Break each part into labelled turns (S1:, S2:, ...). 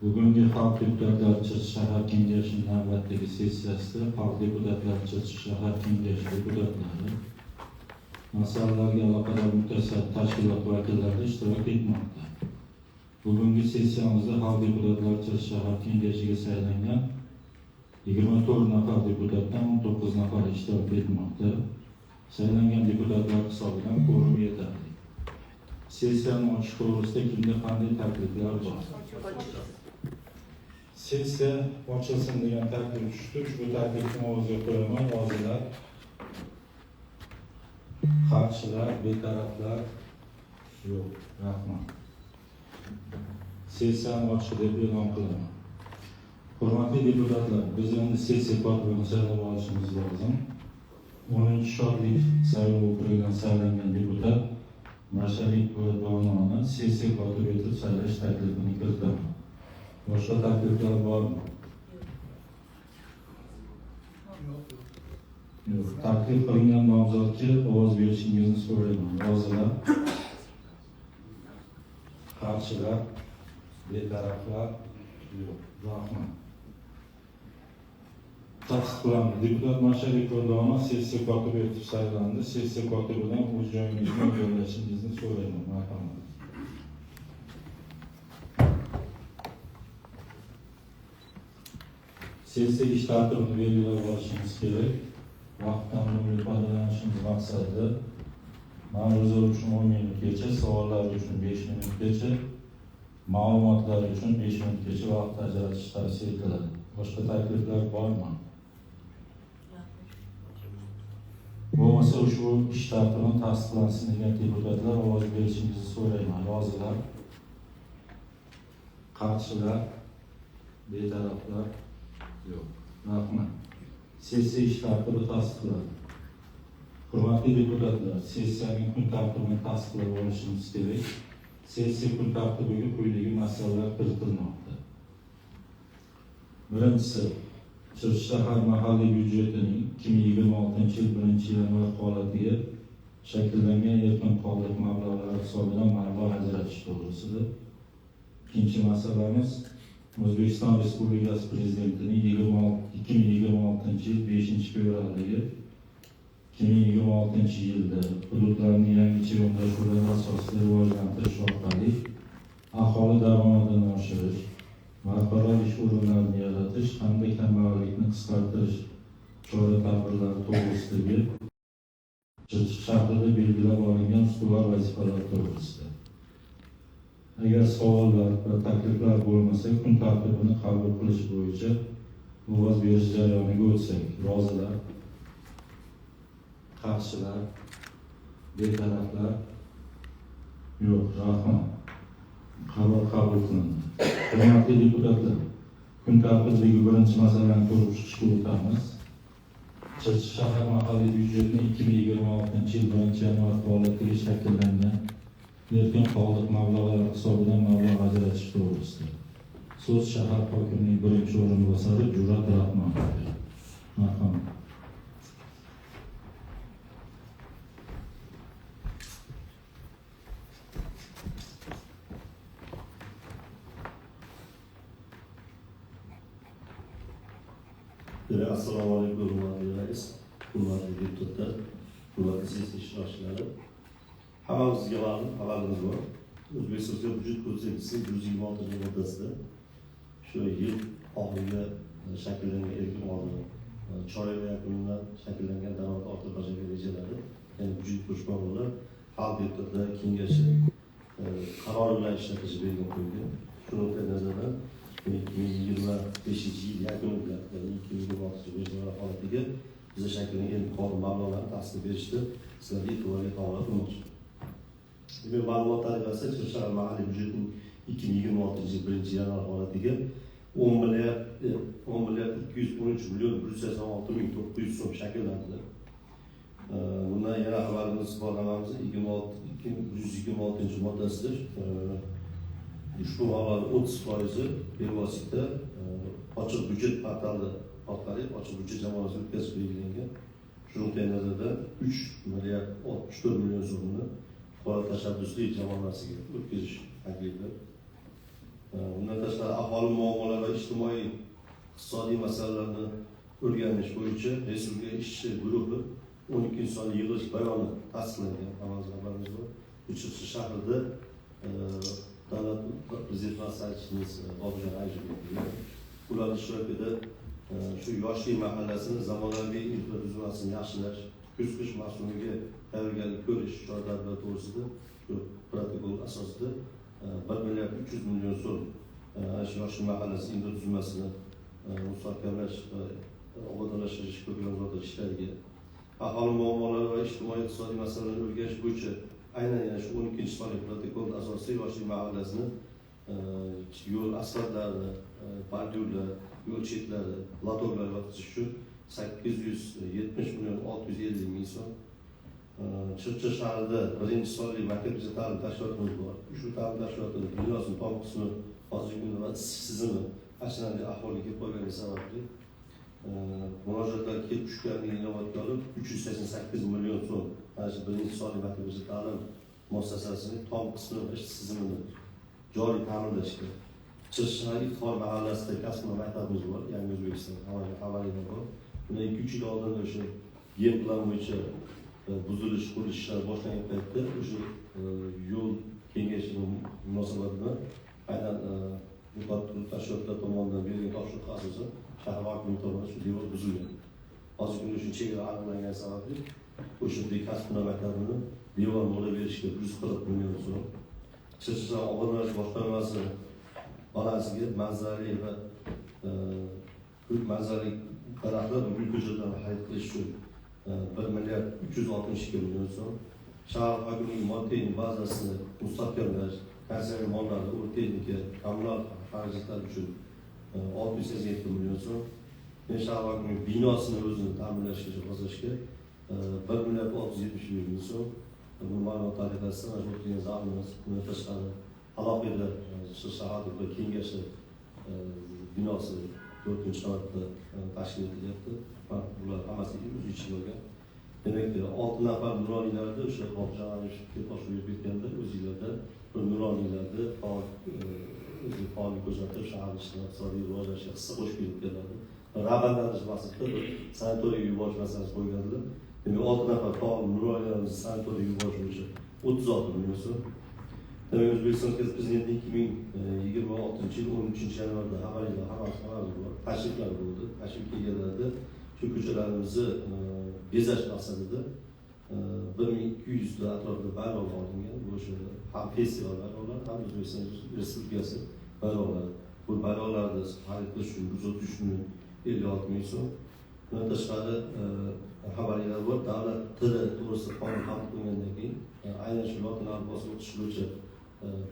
S1: Bugungi Xalq deputatlari Chirchiq shahar kengashining navbatdagi sessiyasida Xalq deputatlari Chirchiq shahar kengashi deputatlari, masalalarga aloqador mutasaddi tashkilot vakillari ishtirok etmoqda. Bugungi sessiyamizda Xalq deputatlari Chirchiq shahar kengashiga saylangan 24 nafar deputatdan 19 nafar ishtirok etmoqda. Saylangan deputatlar hisobidan kvorum yetarli. Sessiyani ochish to'g'risida kimda qanday takliflar bor? Sessiya ochilsin degan taklif tushdi. Ushbu taklifni ovozga qo'yaman. Rozilar, qarshilar, betaraflar yo'q. Rahmat. Sessiyani ochiq deb e'lon qilaman. Hurmatli deputatlar, biz endi sessiya kotibini saylab olishimiz lozim. 10-Shodlik saylov okrugidan saylangan deputat Masharipova Dononi sessiya kotibi etib saylash taklifini kiritaman. Boshqa takliflar bormi? Yo'q. Taklif qilingan nomzodga ovoz berishingizni so'rayman. Rozilar, qarshilar, betaraflar yo'q. Rahmat. Tasdiqlandi. Deputat Masharipova Dono sessiya kotibi etib saylandi. Sessiya kotibidan o'z joyingizni egallashingizni so'rayman. Marhamat. Sessiya ish tartibini belgilab olishimiz kerak. Vaqtdan unumli foydalanishimiz maqsadida ma'ruza uchun 10 minutgacha, savollar uchun 5 minutgacha, ma'lumotlar uchun 5 minutgacha vaqt ajratish tavsiya etiladi. Boshqa takliflar bormi? Bo'lmasa ushbu ish tartibini tasdiqlansin degan deputatlar ovoz berishingizni so'rayman. Rozilar, qarshilar, betaraflar yo'q. Rahmat. Sessiya ish tartibi tasdiqlandi. Hurmatli deputatlar, sessiyaning kun tartibini tasdiqlab olishimiz kerak. Sessiya kun tartibiga quyidagi masalalar kiritilmoqda. Birinchisi, Chirchiq shahar mahalliy byudjetining 2026-yil 1-yanvar holatiga shakllangan erkin qoldiq mablag'lari hisobidan mablag' ajratish to'g'risida. Ikkinchi masalamiz, O'zbekiston Respublikasi Prezidentining 2026-yil 5-fevraldagi 2026-yilda hududlarni yangicha yondashuvlar asosida rivojlantirish orqali aholi daromadini oshirish, barqaror ish o'rinlarini yaratish hamda kambag'allikni qisqartirish chora-tadbirlari to'g'risidagi Chirchiq shahrida belgilab olingan ustuvor vazifalar to'g'risida. Agar savollar va takliflar bo'lmasa, kun tartibini qabul qilish bo'yicha ovoz berish jarayoniga o'tsak. Rozilar, qarshilar, betaraflar yo'q. Rahmat. Qaror qabul qilindi. Hurmatli deputatlar, kun tartibidagi birinchi masalani ko'rib chiqishga o'tamiz. Chirchiq shahar mahalliy byudjetining 2026-yil 1-yanvar holatiga shakllangan erkin qoldiq mablag'lari hisobidan mablag' ajratish to'g'risida. So'z shahar hokimining birinchi o'rinbosari Jur'at Rahmonovga. Marhamat.
S2: Assalomu alaykum, hurmatli rais, hurmatli deputatlar, hurmatli sessiya ishtirokchilari. Hammamizga ma'lum, xabarimiz bor. O'zbekiston byudjet kodeksining 126-moddasida shu yil oxiriga shakllangan erkin oldi, chorak yakunida shakllangan daromad ortib bajargan rejalari, ya'ni byudjet qo'shma Xalq deputatlari kengashi qarori bilan ishlatishi belgilab qo'yilgan. Shu nuqtai nazardan 2025-yil yakunida, ya'ni 2026-yil holatiga biza shakllangan erkin qoldi mablag'larni tasdiq berishda sizlarga e'tiborga havola qilmoqchi. Demak, ma'lumot tariqasida Chirchiq shahar mahalliy byudjetining 2026-yil 1-yanvar holatiga 10 milliard 213 million 186 ming 900 so'm shakllandi. Bundan yana xabarimiz bor, hammamiz 126-moddasida ushbu mablag'ning 30% bevosita ochiq byudjet portali orqali ochiq byudjet jamg'armasiga o'tkazish belgilangan. Shu nuqtai nazardan 3 milliard 64 million so'mni fuqaro tashabbusli jamg'armasiga o'tkazish taklifi Bundan tashqari aholi muammolari va ijtimoiy iqtisodiy masalalarni o'rganish bo'yicha respublika ishchi guruhi 12 sonli yig'ilish bayoni tasdiqlangan. Hammamiz xabarimiz bor. Chirchiq shahrida davlat prezident maslahatchimiz Obidjon Ayjibov ular ishtirokida shu Yoshlik mahallasini zamonaviy infratuzilmasini yaxshilash, kuz-qish mavsumiga tayyorgarlik ko'rish chora-tadbirlari to'g'risida shu protokol asosida 1 milliard 300 million so'm shu Yoshlik mahallasi infratuzilmasini mustahkamlash va obodonlashtirish ko'klamzorlash ishlariga, aholi muammolari va ijtimoiy iqtisodiy masalalarni o'rganish bo'yicha aynan yana shu 12 sonli protokol asosida Yoshlik mahallasini yo'l asfaltlarini, bordyurlar, yo'l chetlari, lotoklar yotqizish uchun 870 million 650 ming so'm. Chirchiq shahrida 1 sonli maktabgacha ta'lim tashkilotimiz bor. Ushbu ta'lim tashkilotini binosining tom qismi hozirgi kunda va isish tizimi achinarli ahvolga kelib qolganligi sababli murojaatlar kelib tushganligini inobatga olib 388 million so'm mana shu 1 sonli maktabgacha ta'lim muassasasining tom qismi va ish tizimini joriy ta'minlashga. Chirchiq shahri Iftixor mahallasida kasb maktabimiz bor, Yangi O'zbekiston xabarida bor. Bundan 2-3 yil oldin o'sha gen plan bo'yicha buzilish, qurilish ishlari boshlangan paytda o'sha yo'l kengashining munosabati bilan aynan tashkilotlar tomonidan berilgan topshiriqqa asosan shahar hokimligi tomonidan shu devor buzilgan. Hozirgi kunda shu chegara aniqlangani sababli o'sha kasb maktabini devor bo'lib berishga 140 million so'm. Chirchiq shahar obodonlashtirish boshqarmasi balansiga manzarali va manzarali daraxtlar va gul ko'chatlarini xarid qilish uchun 1 milliard 362 million so'm. Shahar hokimligi moddiy bazasini mustahkamlash, konserv mollarni, o't texnika, kommunal xarajatlar uchun 687 million so'm. Shahar hokimligi binosini o'zini ta'minlashga, jihozlashga 1 milliard 670 million so'm. Bu ma'lumot tariqasida mana shu o'tgan zalimiz, bundan tashqari alohida shahar kengashi binosi 4-qavatda tashkil etilyapti. Bular hammasi o'z ichiga olgan. Demak, 6 nafar nuroniylarni o'sha Obidjon Ayjibov topshirib berganda o'zinglarda bir nuroniylarni faol o'zi faollik ko'rsatib, shahar iqtisodiy rivojlanishiga hissa qo'shib kelayotganlarni rag'batlantirish maqsadida bir sanatoriyga yuborish masalasi qo'ygandilar. Demak, 6 nafar faol nuroniylarimizni sanatoriyga yuborish bo'yicha 36 million so'm. Demak, O'zbekiston Prezidenti 2026 yil 13 yanvarda xabaringlar, hammasi bor, tashriflar bo'ldi. Tashrif kelganlarda shu ko'chalarimizni bezash maqsadida 1200 ta atrofida bayroq olingan. Bu o'sha ham festival bayroqlari, ham O'zbekiston Respublikasi bayroqlari. Bu bayroqlarni xarid qilish uchun 133 million 56 ming so'm. Bundan tashqari xabaringlar bor, davlat tili to'g'risida qonun qabul qilingandan keyin aynan shu lotin alifbosini o'qish bo'yicha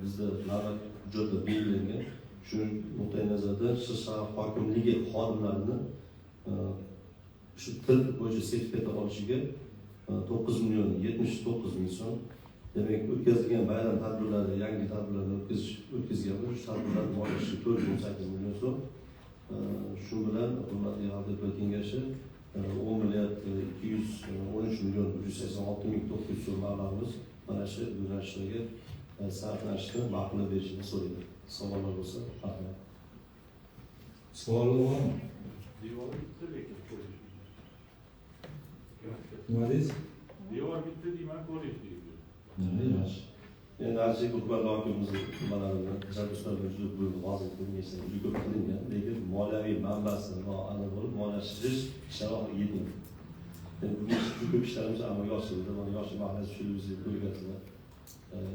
S2: bizda navbat hujjatlar belgilangan. Shu nuqtai nazardan shahar hokimligi xodimlarini shu til bo'yicha sertifikat olishiga 9 million 79 ming so'm. Demak, o'tkazilgan bayram tadbirlari, yangi tadbirlarni o'tkazganmiz. Shu tadbirlar moliyasi 4.8 million so'm. Shu bilan hurmatli Xalq deputatlar kengashi 10 milliard 213 million 386 ming 900 so'm mablag'imiz mana shu yo'nalishlarga sarflanishni ma'qullab berishini so'rayman. Savollar bo'lsa, marhamat.
S1: Savollar bormi?
S3: Devor bitti lekin ko'rish.
S1: Nima deysiz?
S3: Devor bitti deyman, ko'rish deydi.
S1: Nima yaxshi.
S2: Endi ancha hurmatli hokimimiz nimalarini tashabbuslar bilan juda hozirgi kunda juda ko'p qilingan, lekin moliyaviy manbasi noaniq bo'lib, moliyalashtirish ishlari oxiriga yetmadi. Endi bugun juda ko'p ishlarimiz amalga oshirildi. Mana Yoshlik mahallasi tushiruvimizga ko'rgansizlar.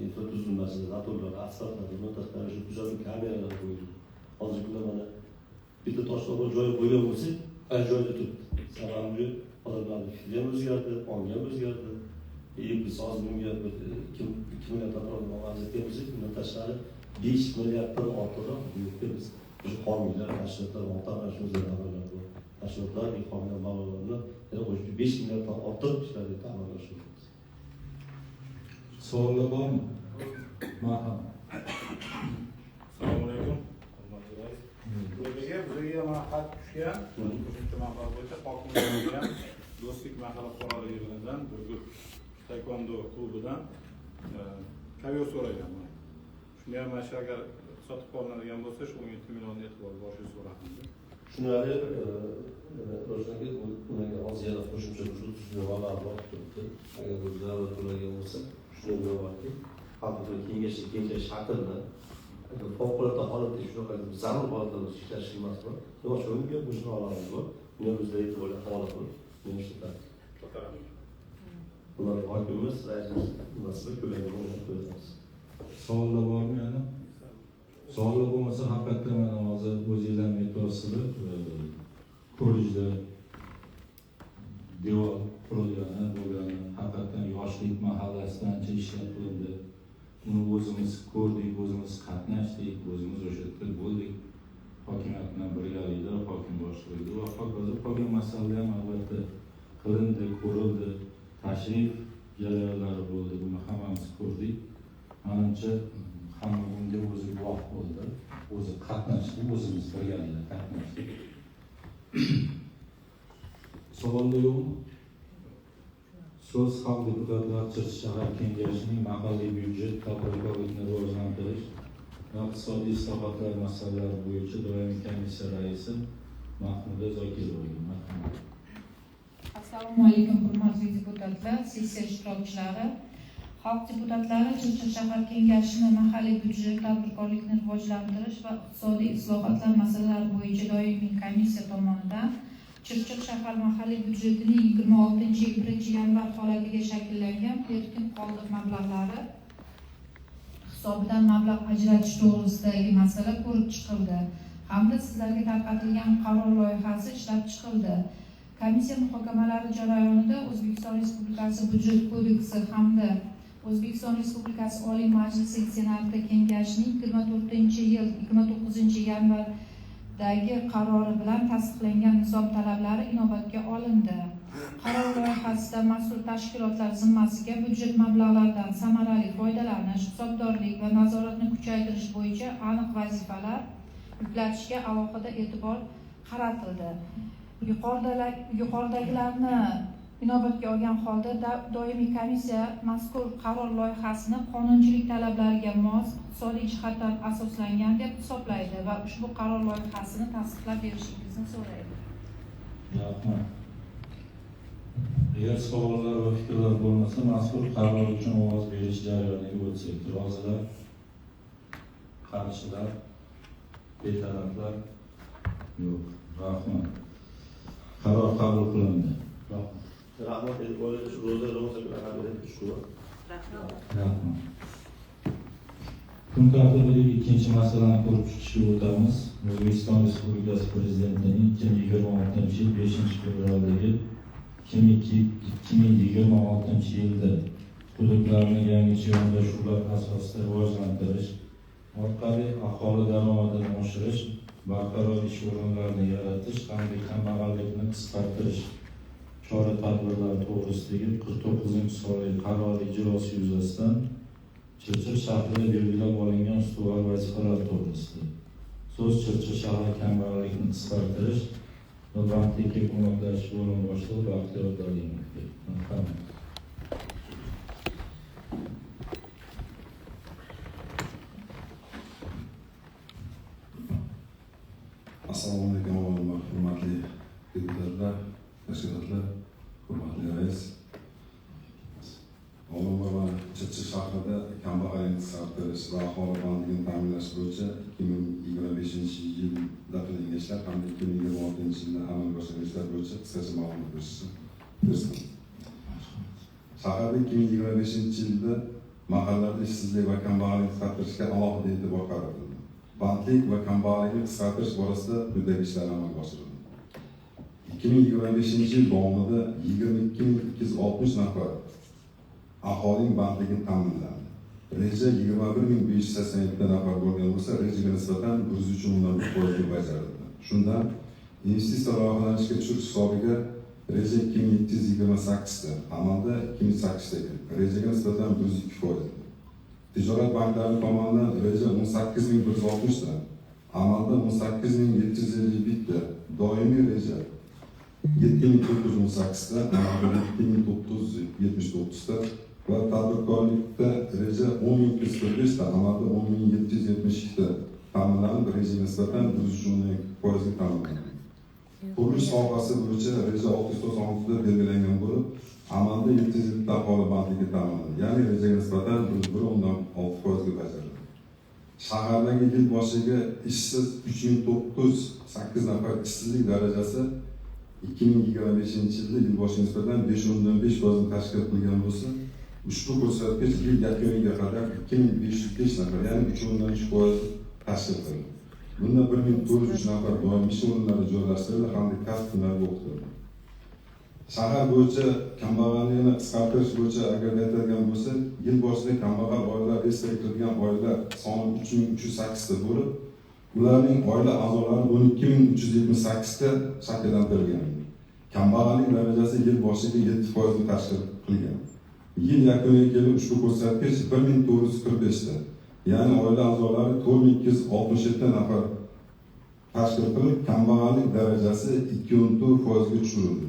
S2: Infratuzilmasi, latorlar, asfaltlar, bundan tashqari shu kuzatuv kameralari qo'yildi. Hozirgi kunda mana bitta toshloq joyi qo'ygan bo'lsak, ana joyda turibdi. Sababi odamlarning fikri ham o'zgardi, ongi ham o'zgardi. Biz hozir bunga bir 2 milliard atrofida ajratgan bo'lsak, bundan tashqari 5 milliarddan ortiqroq bu yerga biz o'sha homiylar, tashkilotlar, xabarlar bor. Tashkilotlar, homiylar mablag'larini yana qo'shib 5 milliarddan ortiq ishlarni amalga oshiramiz.
S1: Savollar bormi? Marhamat.
S3: Assalomu alaykum. Hurmatli rais. Bizga mana xat tushgan, qo'shimcha mablag' bo'yicha hokimlikdan, Do'stlik mahalla fuqarolar yig'inidan, Burgut taekvondo klubidan kovyor so'ragan. Shunda ham mana shu agar Sotib qolinadigan bo'lsa, shu 17 millionni e'tiborga olishni so'rardim.
S2: Tushunarli, Ravshan aka, ularga hozir yana qo'shimcha 130 million mablag' bor turibdi. Agar bu zarurat bo'ladigan bo'lsa, shuni bilyapti. Xalq kengashi shaklida agar favqulodda holatda shunaqa zarur holatlarda ishlash emas bor. Nima uchun unga qo'shimcha olamiz bor. Buni o'zlari e'tiborga havola qilib, buni ishlatamiz. Ular hokimimiz, raisimiz nimasi ko'paytirib qo'yamiz.
S1: Savollar bormi yana? Savollar bo'lmasa haqiqatdan mana hozir o'zinglar ham aytyapsizlar, kollejda devor qurilgani bo'lgani, haqiqatdan yoshlik mahallasida ancha ishlar qilindi. Uni o'zimiz ko'rdik, o'zimiz qatnashdik, o'zimiz o'sha yerda bo'ldik. Hokimiyat bilan birgalikda, hokim boshchiligida va hokazo qolgan masalalar ham albatta qilindi, ko'rildi. Tashrif jarayonlari bo'ldi, buni hammamiz ko'rdik. Manimcha hamma bunga o'zi guvoh bo'ldi, o'zi qatnashdi, o'zimiz birgalikda qatnashdik. Savollar yo'qmi? So'z xalq deputatlari Chirchiq shahar kengashining mahalliy byudjet, tadbirkorlikni rivojlantirish va iqtisodiy islohotlar masalalari bo'yicha doimiy komissiya raisi Mahmuda Zokirovaga. Marhamat.
S4: Assalomu alaykum, hurmatli deputatlar, sessiya ishtirokchilari. Xalq deputatlari Chirchiq shahar kengashini mahalliy byudjet, tadbirkorlikni rivojlantirish va iqtisodiy islohotlar masalalari bo'yicha doimiy komissiya tomonidan Chirchiq shahar mahalliy byudjetining 26-yil 1-yanvar holatiga shakllangan erkin qoldiq mablag'lari hisobidan mablag' ajratish to'g'risidagi masala ko'rib chiqildi hamda sizlarga tarqatilgan qaror loyihasi ishlab chiqildi. Komissiya muhokamalari jarayonida O'zbekiston Respublikasi Byudjet kodeksi hamda O'zbekiston Respublikasi Oliy Majlisi Senati Kengashining 24-yil 29-yanvardagi qarori bilan tasdiqlangan nizom talablari inobatga olindi. Qaror loyihasida mas'ul tashkilotlar zimmasiga byudjet mablag'laridan samarali foydalanish, hisobdorlik va nazoratni kuchaytirish bo'yicha aniq vazifalar yuklatishga alohida e'tibor qaratildi. Yuqoridagilarni inobatga olgan holda doimiy komissiya mazkur qaror loyihasini qonunchilik talablariga mos, iqtisodiy jihatdan asoslangan deb hisoblaydi va ushbu qaror loyihasini tasdiqlab berishingizni so'raydi.
S1: Rahmat. Agar savollar va fikrlar bo'lmasa, mazkur qaror uchun ovoz berish jarayoniga o'tsak. Rozilar, qarshilar, betaraflar yo'q. Rahmat. Qaror qabul qilindi. Rahmat.
S2: Rahmat, ro'za ro'za bilan shu.
S1: Rahmat. Kun tartibidagi ikkinchi masalani ko'rib chiqishga o'tamiz. O'zbekiston Respublikasi Prezidentining 2026-yil 5-fevraldagi 2026-yilda hududlarni yangicha yondashuvlar asosida rivojlantirish orqali aholi daromadini oshirish, barqaror ish o'rinlarini yaratish hamda kambag'allikni qisqartirish chora-tadbirlari to'g'risidagi 49-sonli qaror ijrosi yuzasidan Chirchiq shahrida belgilab olingan ustuvor vazifalar to'g'risida. So'z Chirchiq shahar kambag'allikni qisqartirish va bandlikka ko'maklashish bo'limi boshlig'i Baxtiyor Dalimovga. Marhamat.
S5: Assalomu alaykum, hurmatli deputatlar, tashkilotlar, hurmatli rais. Avvalambor Chirchiq shahrida kambag'allikni qisqartirish va aholi bandligini ta'minlash bo'yicha 2025-yilda qilingan ishlar hamda 2026-yilda amalga oshirilgan ishlar bo'yicha qisqacha ma'lumot berishni buyursin. Shaharda 2025-yilda mahallalarda ishsizlik va kambag'allikni qisqartirishga alohida e'tibor qaratildi. Bandlik va kambag'allikni qisqartirish borasida quyidagi ishlar amalga oshirildi. 2025-yil davomida 22 260 nafar aholining bandligini ta'minlandi. Reja 21 587 nafar bo'lgan bo'lsa, rejaga nisbatan 103,1% bajarildi. Shundan investitsiya loyihalarini ishga tushirish hisobiga reja 2728 ta, amalda 2008 ta, rejaga nisbatan 102%. Tijorat banklari tomonidan reja 18 160 ta, amalda 18 751 ta, doimiy reja 7918 ta, amalda 7979 ta va tadbirkorlikda reja 10 245 ta, amalda 10 772 ta. Qurilish sohasi bo'yicha reja 696 ta belgilangan bo'lib, amalda 707 ta aholi bandligi ta'minlandi. Ya'ni rejaga nisbatan 1,6% ga bajarildi. Shahardagi yil boshiga ishsiz 3908 nafar ishsizlik darajasi 2025-yilda yil boshiga nisbatan 5,5% tashkil qilgan bo'lsa, ushbu ko'rsatkich yil yakuniga qadar 2505 nafar, ya'ni 3,3% tashkil qildi. Bunda 1403 nafar doimiy ish o'rinlari joylashtirildi hamda kasb hunarga o'qitildi. Shahar bo'yicha kambag'allikni qisqartirish bo'yicha agar aytadigan bo'lsak, yil boshida kambag'al oilalar reyestrga kirilgan oilalar soni 3308 ta bo'lib, ularning oila a'zolari 12378 ta shakllantirilgan. Kambag'allik darajasi yil boshiga 7% ni tashkil qilgan. Yil yakuniga kelib ushbu ko'rsatkich 1445 ta, ya'ni oila a'zolari 4267 nafar tashkil qilib, kambag'allik darajasi 2,4% ga tushirildi.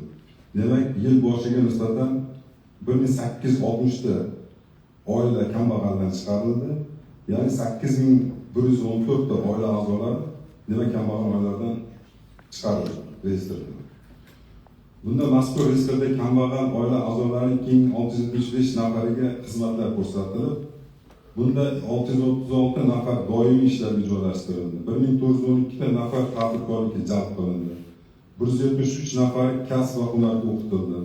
S5: Demak, yil boshiga nisbatan 1860 ta oila kambag'aldan chiqarildi, ya'ni 8114 ta oila a'zolari demak kambag'al oilalardan chiqarildi reyestrdan. Bunda mazkur reyestrda kambag'al oila a'zolarining 2675 nafariga xizmatlar ko'rsatilib, bunda 636 nafar doimiy ishlarga joylashtirildi, 1412 ta nafar tadbirkorlikka jalb qilindi, 173 nafari kasb va hunarga o'qitildi,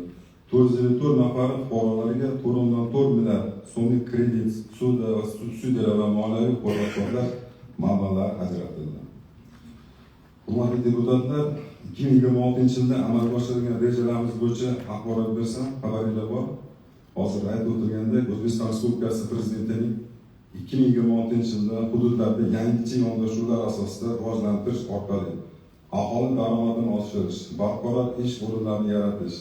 S5: 454 nafari fuqarolarga 4,4 milliard so'mlik kredit, ssuda va subsidiyalar va moliyaviy qo'llab-quvvatlash mablag'lari ajratildi. Hurmatli deputatlar, 2026-yilda amalga oshirilgan rejalarimiz bo'yicha axborot bersam, xabaringlar bor. Hozir aytib o'tilgandek, O'zbekiston Respublikasi Prezidentining 2026-yilda hududlarda yangicha yondashuvlar asosida rivojlantirish orqali aholi daromadini oshirish, barqaror ish o'rinlarini yaratish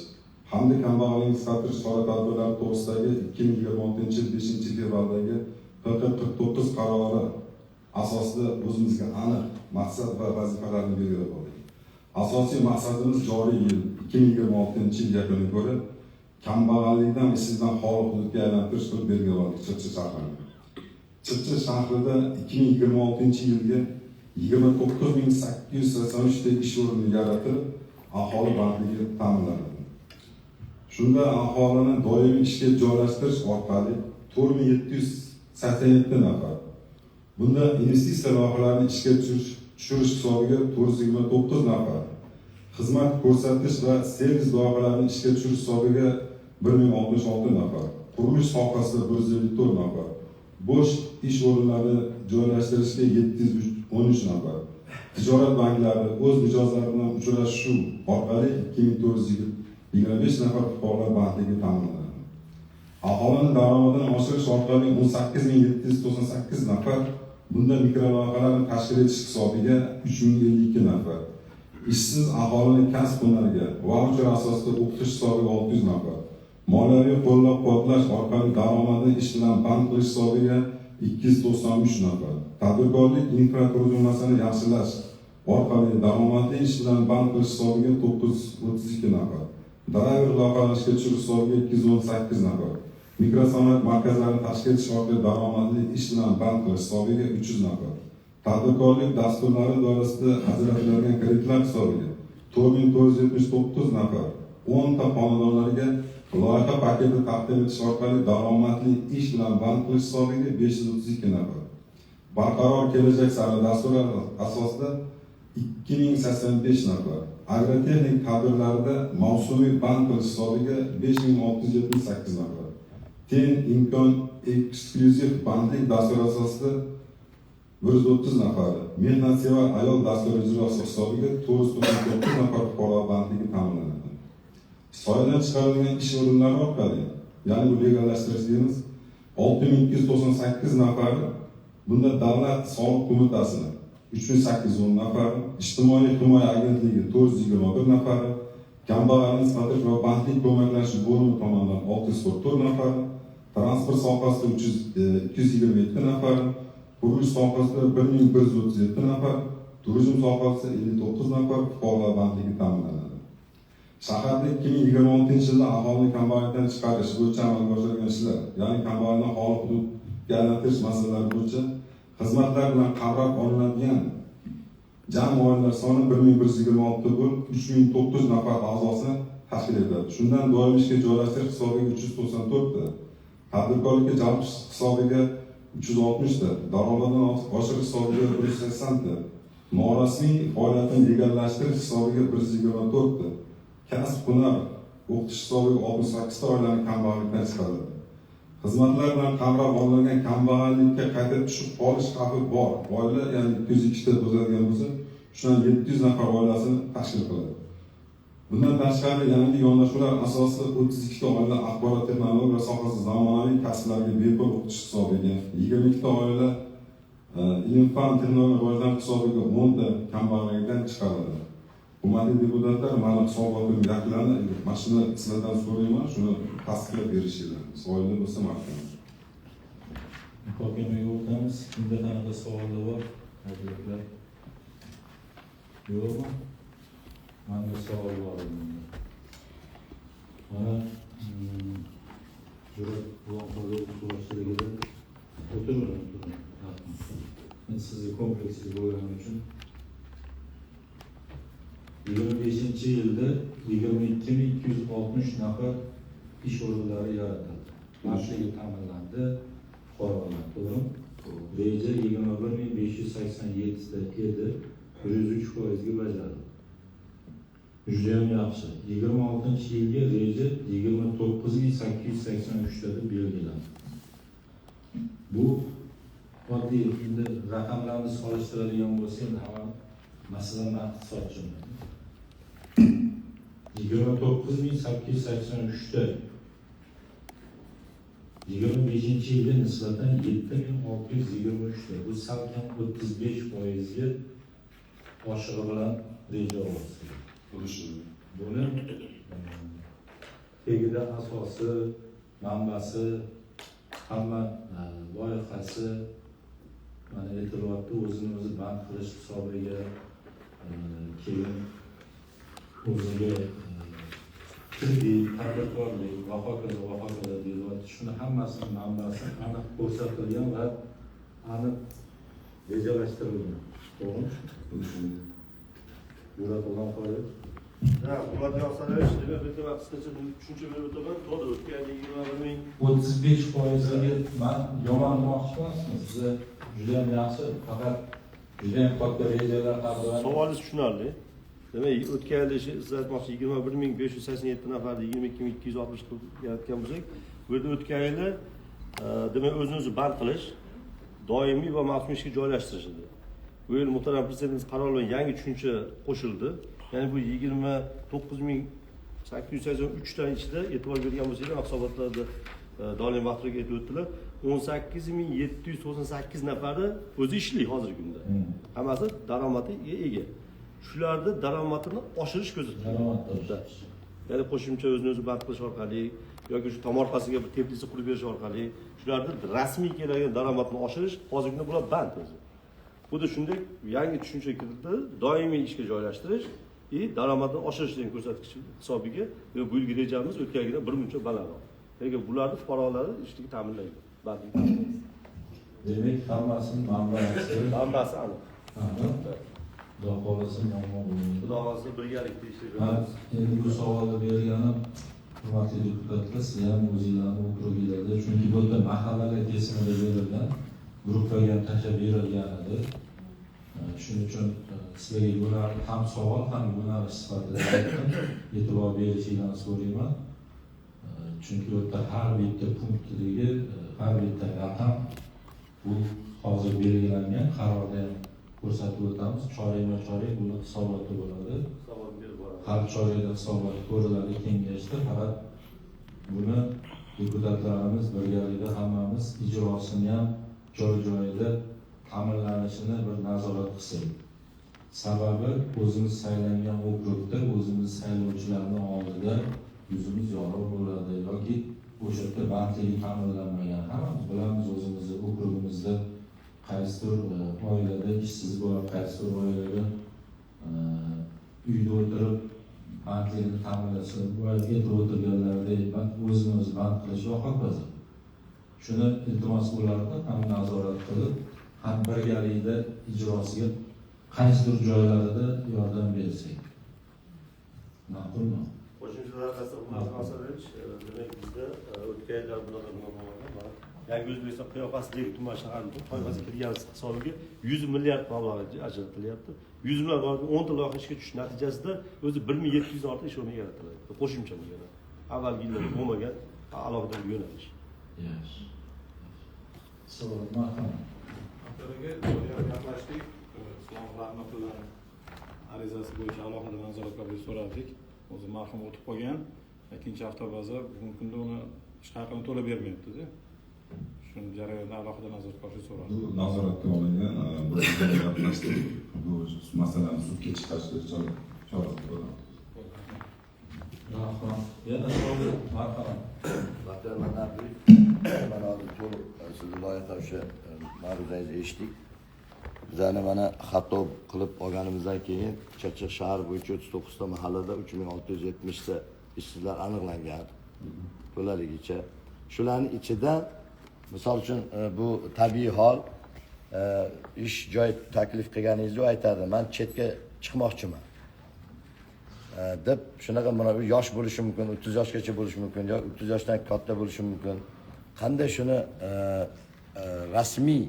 S5: hamda kambag'allikni qisqartirish chora-tadbirlari to'g'risidagi 2026-yil 5-fevraldagi PQ-49 qarori asosida o'zimizga aniq maqsad va vazifalarni belgilab oldik. Asosiy maqsadimiz joriy yil 2026-yil yakuniga ko'ra kambag'allikdan ishsizdan xoli hududga aylantirish qilib belgilab oldik Chirchiq shahrini. Chirchiq shahrida 2026-yilga 29883 ta ish o'rni yaratilib, aholi bandligi ta'minlanadi. Shunda aholini doimiy ishga joylashtirish orqali 4787 nafar. Bunda investitsiya loyihalarini ishga tushirish hisobiga 429 nafar, xizmat ko'rsatish va servis loyihalarini ishga tushirish hisobiga 1066 nafar, qurilish sohasida 154 nafar, bo'sh ish o'rinlarini joylashtirishga 713 nafar, tijorat banklari o'z mijozlari bilan uchrashuv orqali 2425 nafar fuqarolar bandligi ta'minlanadi. Aholini daromadini oshirish orqali 18798 nafar, bunda mikroloyihalarni tashkil etish hisobiga 3052 nafar, ishsiz aholini kasb hunariga vaucher asosida o'qitish hisobiga 600 nafar, moliyaviy qo'llab-quvvatlash orqali daromadni ish bilan band qilish hisobiga 293 nafar, tadbirkorlik infratuzilmasini yaxshilash orqali daromadli ish bilan band qilish hisobiga 932 nafar, driver loyihalarini ishga tushirish hisobiga 218 nafar, mikrosanoat markazlarini tashkil etish orqali daromadli ish bilan band qilish hisobiga 300 nafar, tadbirkorlik dasturlari doirasida ajratiladigan kreditlar hisobiga 4479 nafar, 10 ta xonadonlarga loyiha paketi taqdim etish orqali daromadli ish bilan band qilish hisobiga 532 nafar, barqaror kelajak sari dasturi asosida 2085 nafar, agrotexnik tadbirlarida mavsumiy band qilish hisobiga 5678 nafar, teng imkon eksklyuziv bandlik dasturi asosida 130 nafari, mehnatsevar ayol dasturi ijrosi hisobiga 499 nafar fuqaro bandligi ta'minlanadi. Soyadan chiqarilgan ish o'rinlari orqali, ya'ni bu legallashtirish deymiz, 6298 nafari, bunda Davlat soliq qo'mitasi 3810 nafari, Ijtimoiy himoya agentligi 421 nafari, kambag'allikni qisqartirish va bandlik ko'maklashish bo'limi tomonidan 644 nafari, transport sohasida 227 nafari, qurilish sohasida 1137 nafar, turizm sohasida 59 nafar fuqarolar bandligi ta'minlanadi. Shaharda 2026-yilda aholini kambag'allikdan chiqarish bo'yicha amalga oshirilgan ishlar, ya'ni kambag'allikdan xoli hududga aylantirish masalalari bo'yicha xizmatlar bilan qamrab olinadigan Jami oilalar soni 1126 bo'lib, 3900 nafar a'zosini tashkil etadi. Shundan doimiy ishga joylashtirish hisobiga 394 ta, tadbirkorlikka jalb hisobiga 360 ta, daromadini oshirish hisobiga 180 ta, norasmiy faoliyatini legallashtirish hisobiga 124 ta, kasb hunar o'qitish hisobiga 68 ta oilani kambag'allikdan chiqarildi. Xizmatlar bilan qamrab olingan kambag'allikka qayta tushib qolish xavfi bor oila, ya'ni 202 ta bo'ladigan bo'lsa, shundan 700 nafar oilasini tashkil qiladi. Bundan tashqari yangi yondashuvlar asosida 32 ta oila axborot texnologiya sohasida zamonaviy kasblarga bepul o'qitish hisobiga, 22 ta oila ilm fan texnologiya rivojlanish hisobiga 10 ta kambag'allikdan chiqariladi. Hurmatli deputatlar, mani hisobotim yakunlandi. Mana shuni sizlardan so'rayman, shuni tasdiqlab berishingizni. Savollar bo'lsa marhamat.
S1: Muhokamaga o'tamiz. Kimda qanaqa savollar bor? Aziz yo'qmi? Menda savol bor endi. Mana Jur'at boshchiligida o'tiring, o'tiring. Men sizni kompleksiz bo'lganim uchun 25-yilda 22 260 nafar ish o'rinlari yaratildi. Bandligi ta'minlandi fuqarolar, to'g'rimi? Reja 21 587 ta edi, 103%ga bajarildi. Judayam yaxshi. 26-yilga reja 29 883 ta deb belgilandi. Bu oddiy endi raqamlarni solishtiradigan bo'lsak, endi hamma, masalan, man iqtisodchiman. 29 883 ta 25-yilga nisbatan 7623 ta. Bu salkam 35%ga oshig'i bilan reja olsin. Buni tagida asosi, manbasi, hamma loyihasi mana aytilyapti, o'zini o'zi band qilish hisobiga, keyin o'ziga kredit, tadbirkorlik va hokazo va hokazo deyilyapti. Shuni hammasini manbasi aniq ko'rsatilgan va aniq rejalashtirilgan. To'g'rimi? Jur'at Qodirov.
S2: Ha, hurmatli Afzalович, demak, bitta man qisqacha tushuncha berib o'taman. To'g'ri, o'tgan yil 21 000
S1: 35%ga man yomon demoqchi emasman. Sizni judayam yaxshi, faqat judayam katta rejalar qabul
S2: Savolingiz tushunarli. Demak, o'tgan yil siz aytmoqchi 21 587 nafarni 22 260 qilib yaratgan bo'lsak, bu yerda o'tgan yili demak, o'zini o'zi band qilish, doimiy va mavsumiy ishga joylashtirish edi. Bu yil muhtaram prezidentimiz qarori bilan yangi tushuncha qo'shildi. Ya'ni bu 29 883 ta ichida e'tibor bergan bo'lsanglar, hisobotlarda doim vaqtiga aytib o'tdilar. 18 798 nafari o'zi ishli hozirgi kunda. Hammasi daromadiga ega. Shularni daromadini oshirish ko'zda tutilgan.
S1: Daromad oshirish.
S2: Ya'ni qo'shimcha o'zini o'zi band qilish orqali yoki shu tomorqasiga bir teplitsa qurib berish orqali shularni rasmiy keladigan daromadini oshirish, hozirgi kunda bular band o'zi. Xuddi shunday yangi tushuncha kiritildi, doimiy ishga joylashtirish и daromadni oshirish degan ko'rsatkich hisobiga bu yilgi rejamiz o'tgan yilgidan bir muncha balandroq. Lekin bularni fuqarolarni ishligi ta'minlaydi. Bandlik ta'minlaydi.
S1: Demak, hammasini manbasi
S2: Manbasi aniq.
S1: aniq. Xudo xohlasa muammo bo'lmaydi.
S2: Xudo xohlasa birgalikda
S1: Ha,
S2: ishlaymiz.
S1: endi bu savolni berganim, hurmatli deputatlar, sizlar ham o'zinglarni okruginglarda, chunki bu yerda mahallalar kesimida berilgan, gruppaga ham tashlab berilgan edi. Shuning uchun sizlarga yo'nalish, ham savol, ham yo'nalish sifatida aytdim. E'tibor berishinglarni so'rayman. Chunki u yerda har bitta punktidagi har bitta raqam, bu hozir belgilangan qarorda ham ko'rsatib o'tamiz. Chorakma chorak buni hisoboti bo'ladi.
S2: Hisobot berib boramiz.
S1: Har chorakda hisobot ko'riladi kengashda. Faqat buni deputatlarimiz birgalikda hammamiz ijrosini ham joy joyida ta'minlanishini bir nazorat qilsak. Sababi o'zimiz saylangan okrugda o'zimiz saylovchilarni oldida yuzimiz yorug' bo'ladi yoki o'sha yerda bandligi ta'minlanmagan. Hammamiz bilamiz, o'zimizni okrugimizda qaysidir oilada ishsiz bor, qaysidir oilada uyda o'tirib bandligini ta'minlashi, boya aytib o'tirganlaridek o'zini o'zi band qilish va hokazo. Shuni iltimos bo'lardi, ham nazorat qilib, ham birgalikda ijrosiga Qaysidir joylarida yordam bersak. Ma'qulmi?
S2: Qo'shimcha tariqasida demak bizda o'tgan yillar bunaqa nima bo'lmagan. Mana Yangi O'zbekiston qiyofasidagi tuman shaharning toifasiga kirgan hisobiga 100 milliard mablag' ajratilyapti. 100 milliard 10 ta loyiha ishga tushish natijasida o'zi 1700 dan ortiq ish o'rni yaratiladi. Qo'shimcha bu yana. Avvalgi yillarda bo'lmagan alohida bir yo'nalish.
S1: Yaxshi. Savol, marhamat.
S3: Aka, gaplashdik. Islom Rahmatulloh arizasi bo'yicha alohida nazoratga so'radik. O'zi marhum o'tib qolgan. Ikkinchi avtobaza bugungi kunda uni ish haqini to'lab bermayapti-da. Shuni jarayonda alohida nazoratga olishni so'radik.
S5: Bu nazoratga olingan, bu gaplashdik. Bu masalani sudga chiqarishga chora ko'riladi.
S1: Rahmat. Yana savol, marhamat.
S6: Mana hozir to'liq sizni loyiha o'sha ma'ruzangizni eshitdik. Bizani mana xato qilib olganimizdan keyin Chirchiq shahar bo'yicha 39 ta mahallada 3670 ta ishsizlar aniqlangan to'laligicha. Shularning ichida misol uchun bu tabiiy hol, ish joy taklif qilganingizda aytadi, men chetga chiqmoqchiman deb shunaqa mana yosh bo'lishi mumkin, 30 yoshgacha bo'lishi mumkin yoki 30 yoshdan katta bo'lishi mumkin. Qanday shuni rasmiy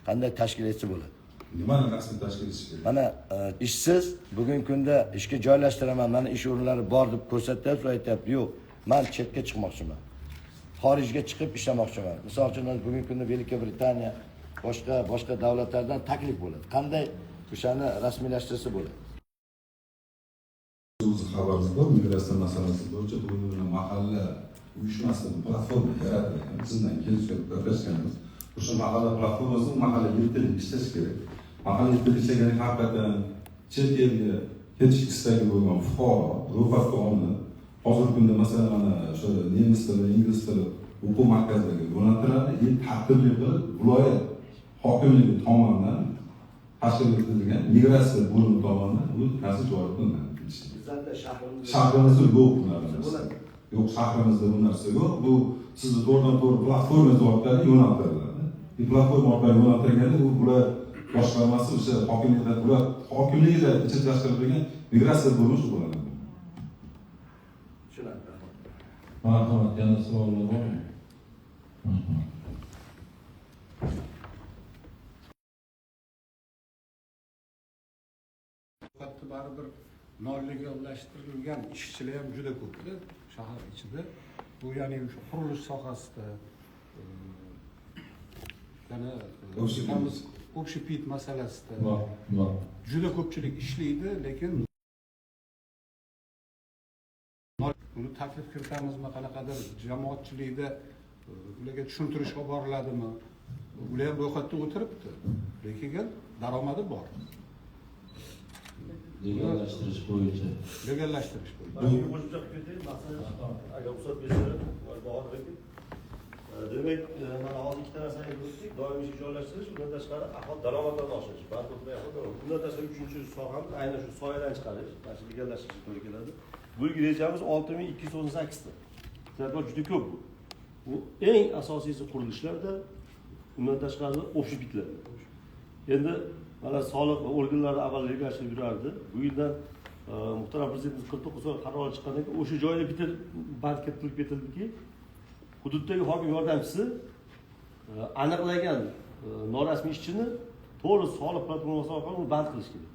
S6: qanday tashkil etsa bo'ladi?
S5: Nimani rasmiy tashkil etish kerak?
S6: Mana ishsiz bugungi kunda ishga joylashtiraman, mana ish o'rinlari bor deb ko'rsatyapsiz, aytyapti, yo'q, men chetga chiqmoqchiman. Xorijga chiqib ishlamoqchiman. Misol uchun bugungi kunda Buyuk Britaniya, boshqa davlatlardan taklif bo'ladi. Qanday o'shani rasmiylashtirsa bo'ladi?
S5: O'zi xabaringiz bor, migratsiya masalasi bo'yicha bugun mahalla uyushmasi platforma yaratilgan. Sizdan kelishib gaplashganmiz. O'sha mahalla platformasini mahalla yetilib ishlash kerak. Mahalla yetilib ishlaganda haqiqatan chet elga ketish istagi bo'lgan fuqaro ro'yxatga olinib, hozirgi kunda masalan mana o'sha nemis tili, ingliz tili o'quv markazlariga yo'naltiriladi, tartibli qilib viloyat hokimligi tomonidan tashkil etilgan migratsiya bo'limi tomonidan bu narsa joriy qilinadi.
S6: Bizda
S5: shahrimizda yo'q bu narsa. Yo'q, shahrimizda bu narsa yo'q. Bu sizni to'g'ridan to'g'ri platforma orqali yo'naltiriladi. Bu platforma orqali yo'naltirilganda u bular boshqarmasi o'sha hokimliklar, bular hokimliklar ichida tashkil etilgan migratsiya bo'limi shug'ullanadi.
S1: Marhamat, yana savollar bormi? Marhamat.
S7: Hatto baribir nolegallashtirilgan ishchilar ham juda ko'pda shahar ichida. Bu ya'ni o'sha qurilish sohasida, yana общепит masalasida juda ko'pchilik ishlaydi, lekin buni taklif kiritamizmi, qanaqadir jamoatchilikda ularga tushuntirish olib boriladimi? Ular ham ro'yxatda o'tiribdi, lekin daromadi bor.
S1: Legallashtirish bo'yicha.
S7: Legallashtirish bo'yicha.
S2: Men qo'shimcha qilib ketay, masalan, agar ruxsat bersalar, Bahodir aka. Demak, mana hozir ikkita narsani aytib o'tdik: doimiy ishga joylashtirish, undan tashqari aholi daromadlarini oshirish. Bundan tashqari uchinchi sohamiz aynan shu soyadan chiqarish, mana shu legallashtirish to'g'ri keladi. Bu yilgi rejamiz 6218 ta. Sizlar juda ko'p bu. Bu eng asosiysi qurilishlarda, undan tashqari общепитlarda. Endi mana soliq organlari avval legallashtirib yurardi. Bu yildan muhtaram prezidentimiz 49 qaror chiqqandan keyin o'sha joyda bitta band kiritilib ketildiki, hududdagi hokim yordamchisi aniqlagan norasmiy ishchini to'g'ri soliq platformasi orqali uni band qilish kerak.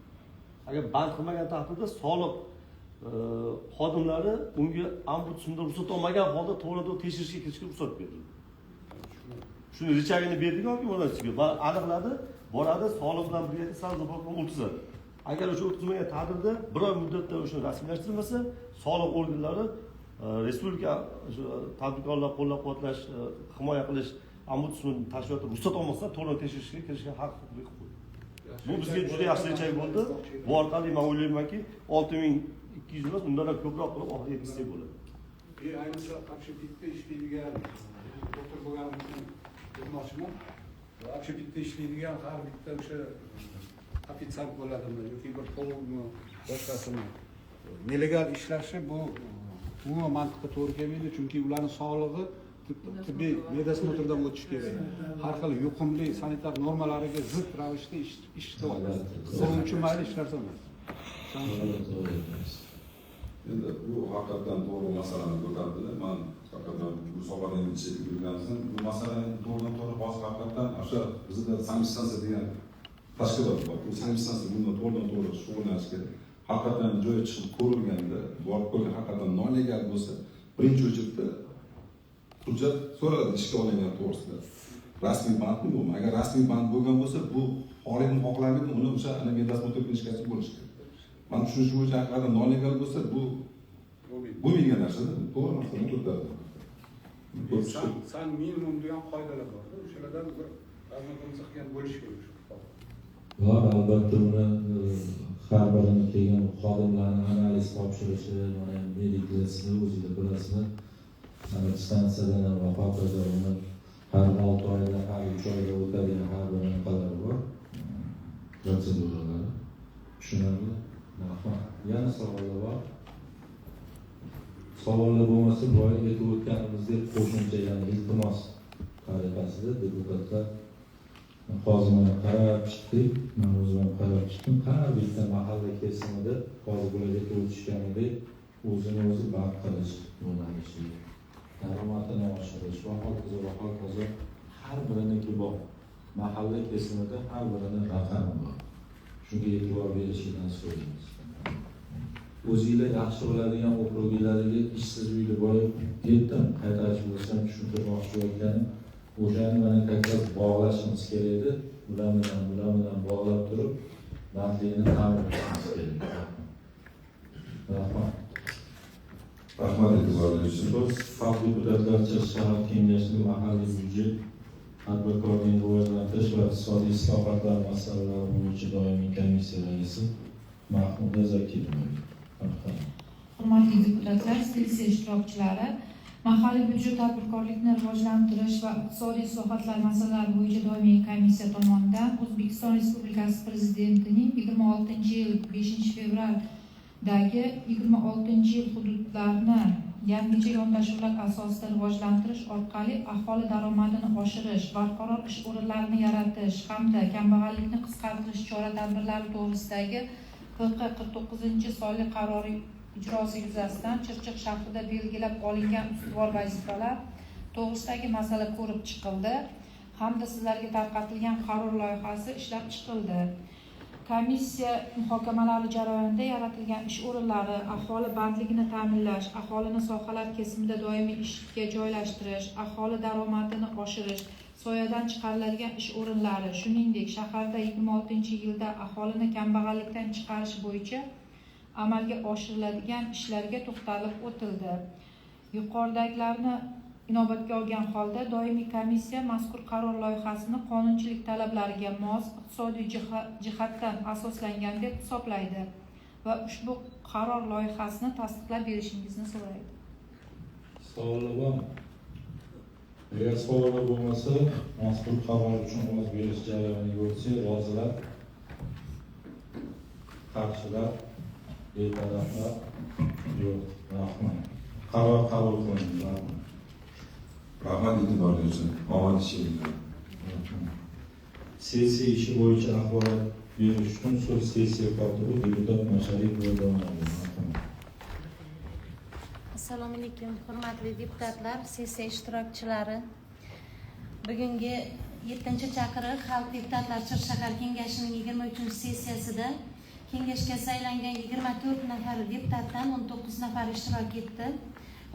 S2: Agar band qilmagan taqdirda soliq xodimlari unga ombudsmandan ruxsat olmagan holda to'g'ridan tekshirishga kirishga ruxsat berildi. Shuni richagini berdik hokim yordamchisiga. Aniqladi, boradi, soliq bilan birga soliq o'tkazadi. Agar o'sha o'tkazmagan taqdirda bir oy muddatda o'shani rasmiylashtirmasa, soliq organlari respublika tadbirkorlar qo'llab-quvvatlash, himoya qilish ombudsman tashkiloti ruxsat olmasdan to'g'ri tekshirishga kirishga haq huquq qo'ydi. Bu bizga juda yaxshi rechak bo'ldi. Bu orqali men o'ylaymanki, 6200 emas, undan ham ko'proq qilib oxiriga yetkazsak bo'ladi.
S7: Ayniqsa общепитda ishlaydigan doktor bo'lganim uchun aytmoqchiman. Общепитda ishlaydigan har bitta o'sha ofitsiant bo'ladimi yoki bir povurmi, boshqasimi nelegal ishlashi bu umuman mantiqqa to'g'ri kelmaydi, chunki ularning sog'lig'i Tibbiy медосмотр dan o'tish kerak. Har xil yuqumli sanitar normalariga zid ravishda ish ishlayapti. Buning uchun mayli hech narsa emas.
S5: Endi bu haqiqatdan to'g'ri masalani ko'tardilar. Man haqiqatdan bu sohada endi chetda yurganimizdan bu masalani to'g'ridan to'g'ri hozir haqiqatdan o'sha bizda sanitariya degan tashkilot bor. Bu sanitariya bundan to'g'ridan to'g'ri shug'ullanishi kerak. Haqiqatdan joyi chiqib ko'rilganda, borib ko'rgan haqiqatdan nolegal bo'lsa, birinchi очередь hujjat so'raladi ishga olingan to'g'risida. Rasmiy bandmi bu? Agar rasmiy band bo'lgan bo'lsa, bu xohlaydimi, xohlamaydimi, uni o'sha ana медосмотр книжка si bo'lishi kerak. Man tushunishim bo'yicha haqiqatdan nolegal bo'lsa, bu bo'lmaydigan narsa-da. To'g'ri masalani ko'tardi.
S7: San minimum degan qoidalar bor-da, o'shalardan bir razmaqimsa qilgan bo'lishi kerak o'sha.
S1: Bor, albatta uni har birini kelgan xodimlarni analiz topshirishi, mana mediklar sizlar o'zinglar bilasizlar. Stansiyadan ham va hokazo uni har 6 oyda, har 3 oyda o'tadigan har bir anaqalari bor, protseduralari. Tushunarli. Rahmat. Yana savollar bor. Savollar bo'lmasa, boya aytib o'tganimizdek qo'shimcha, ya'ni iltimos tariqasida deputatlar hozir mana qarab chiqdik, men o'zim ham qarab chiqdim. Har bitta mahalla kesimida hozir bular aytib o'tishganidek o'zini o'zi band qilish yo'nalishi, daromadini oshirish va hokazo va hokazo har biriniki bor. Mahalla kesimida har birini raqami bor. Shunga e'tibor berishingizni so'raymiz. O'zinglar yaxshi biladigan okruglardagi ishsiz uyni boya aytdim, qaytarish bo'lsam tushuntirmoqchi bo'lganim, o'shani mana как раз bog'lashimiz kerak edi. Ular bilan bog'lab turib, bandlikni ta'minlashimiz kerak. Rahmat.
S5: Rahmat e'tiboringiz uchun.
S1: So'z xalq deputatlari Chirchiq shahar kengashining mahalliy byudjet, tadbirkorlikni rivojlantirish va iqtisodiy islohotlar masalalari bo'yicha doimiy komissiya raisi Mahmuda Zakirova.
S4: Hurmatli deputatlar, sessiya ishtirokchilari, mahalliy byudjet, tadbirkorlikni rivojlantirish va iqtisodiy islohotlar masalalari bo'yicha doimiy komissiya tomonidan O'zbekiston Respublikasi Prezidentining 26-yil 5-fevraldagi 26-yil hududlarni yangicha yondashuvlar asosida rivojlantirish orqali aholi daromadini oshirish, barqaror ish o'rinlarini yaratish hamda kambag'allikni qisqartirish chora-tadbirlari to'g'risidagi PQ 49-sonli qarori ijrosi yuzasidan Chirchiq shahrida belgilab olingan ustuvor vazifalar to'g'risidagi masala ko'rib chiqildi hamda sizlarga tarqatilgan qaror loyihasi ishlab chiqildi. Komissiya muhokamalari jarayonida yaratilgan ish o'rinlari, aholi bandligini ta'minlash, aholini sohalar kesimida doimiy ishga joylashtirish, aholi daromadini oshirish, soyadan chiqariladigan ish o'rinlari, shuningdek, shaharda 26-yilda aholini kambag'allikdan chiqarish bo'yicha amalga oshiriladigan ishlarga to'xtalib o'tildi. Yuqoridagilarni inobatga olgan holda doimiy komissiya mazkur qaror loyihasini qonunchilik talablariga mos, iqtisodiy jihatdan asoslangan deb hisoblaydi va ushbu qaror loyihasini tasdiqlab berishingizni so'raydi.
S1: Savollar bormi? Agar savollar bo'lmasa, mazkur qaror uchun ovoz berish jarayoniga o'tsak, rozilar, qarshilar, betaraflar yo'q. Rahmat. Qaror qabul qilindi. Rahmat.
S5: Rahmat e'tiboringiz uchun. Omad ishingizda.
S1: Sessiya ishi bo'yicha axborot berish uchun so'z sessiya kotibi deputat Masharipova Donoga.
S8: Assalomu alaykum, hurmatli deputatlar, sessiya ishtirokchilari. Bugungi 7-chaqiriq Xalq deputatlari Chirchiq shahar kengashining 23-sessiyasida kengashga saylangan 24 nafar deputatdan 19 nafar ishtirok etdi.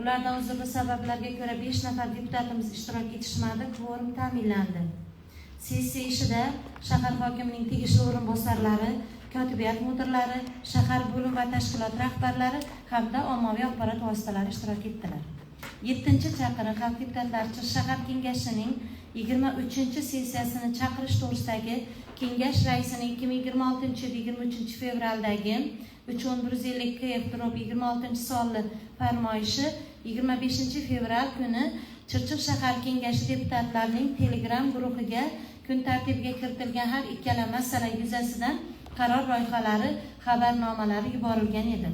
S8: Ulardan uzrli sabablarga ko'ra 5 nafar deputatimiz ishtirok etishmadi, kvorum ta'minlandi. Sessiya ishida shahar hokimining tegishli o'rinbosarlari, kotibiyat mudirlari, shahar bo'lim va tashkilot rahbarlari hamda ommaviy axborot vositalari ishtirok etdilar. 7-chaqiriq Xalq deputatlari Chirchiq shahar kengashining 23-sessiyasini chaqirish to'g'risidagi kengash raisining 2026-yil 23-fevraldagi 3.150 KF/26 sonli farmoyishi 25 fevral kuni Chirchiq shahar kengashi deputatlarining Telegram guruhiga kun tartibiga kiritilgan har ikkala masala yuzasidan qaror loyihalari xabarnomalari yuborilgan edi.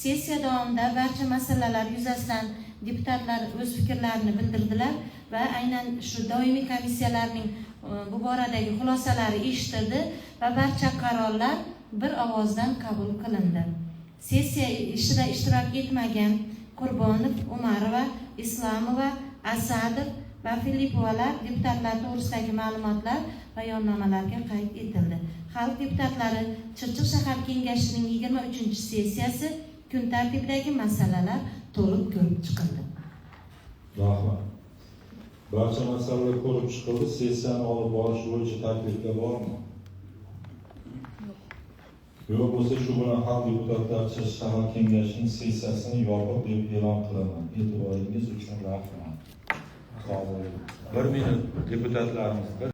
S8: Sessiya davomida barcha masalalar yuzasidan Deputatlar o'z fikrlarini bildirdilar va aynan shu doimiy komissiyalarning bu boradagi xulosalari eshitildi va barcha qarorlar bir ovozdan qabul qilindi. Sessiya ishida ishtirok etmagan Qurbonov, Umarova, Islomova, Asadov va Filippovalar deputatlar to'g'risidagi ma'lumotlar bayonnomalarga qayd etildi. Xalq deputatlari Chirchiq shahar kengashining 23-sessiyasi kun tartibidagi masalalar to'liq ko'rib chiqildi.
S1: Rahmat. Barcha masalalar ko'rib chiqildi. Sessiyani olib borish bo'yicha takliflar bormi? Yo'q bo'lsa, shu bilan xalq deputatlari Chirchiq shahar kengashining sessiyasini yopiq deb e'lon qilaman. E'tiboringiz uchun rahmat. Sog' bo'ling.
S9: Bir minut deputatlarimiz.